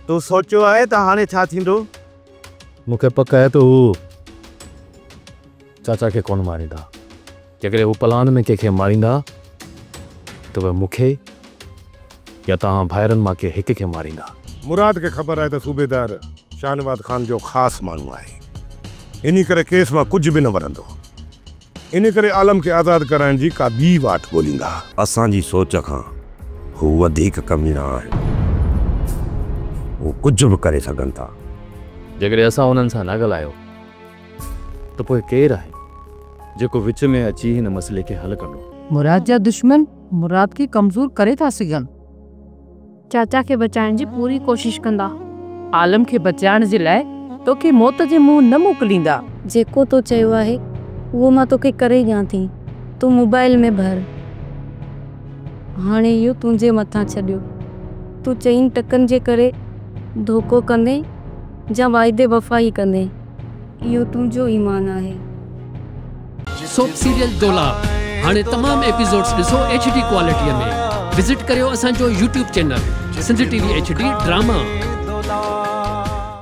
تو سوچيو آهي ته هاڻي ڇا ٿيندو؟ مون کي پڪ آهي ته هو چاچا کي ڪونه ماريندا. جيڪڏهن هو پلان ۾ ڪنهن کي ماريندا ته پوء مون کي يا توهان ڀائرن مان ڪنهن هڪ کي ماريندا. مراد کي خبر آهي ته صوبيدار شاهنواز خان جو خاص ماڻهو آهي، انهي ڪري ڪيس مان ڪجهه به نه ورندو. انهي ڪري عالم کي آزاد ڪرائڻ جي ڪا ٻي واٽ ڳوليندا. اسان جي سوچ کان هو وڌيڪ ڪميڻا آهن. هو ڪجهه به ڪري سگهن ٿا. جيڪڏهن اسان انهن سان نه ڳالهايو ته پوء ڪير آهي جيڪو وچ ۾ اچي هن مسئلي کي حل ڪندو؟ مراد جا دشمن مراد کي ڪمزور ڪري ٿا سگهن. چاچا کي بچائڻ جي پوري ڪوشش ڪندا. عالم کي بچائڻ جي لاء توکي موت جي منهن نه موڪليندا. جيڪو تو چيو آهي اهو مان توکي ڪري ڏيان ٿي. تون موبائل ۾ ڀر. هاڻي اهو تنهنجي مٿان ڇڏيو. تون چئن ٽڪن جي ڪري ڌوڪو ڪندين يا واعدي وفائي ڪندين. اهو تنهنجو ايمان آهي. سوپ سيريل دولاب هاڻي تمام ايپيسوڊز ڏسو ايڇ ڊي ڪوالٽي ۾. وزٽ ڪريو اسان جو YouTube channel Sindh T V H D drama.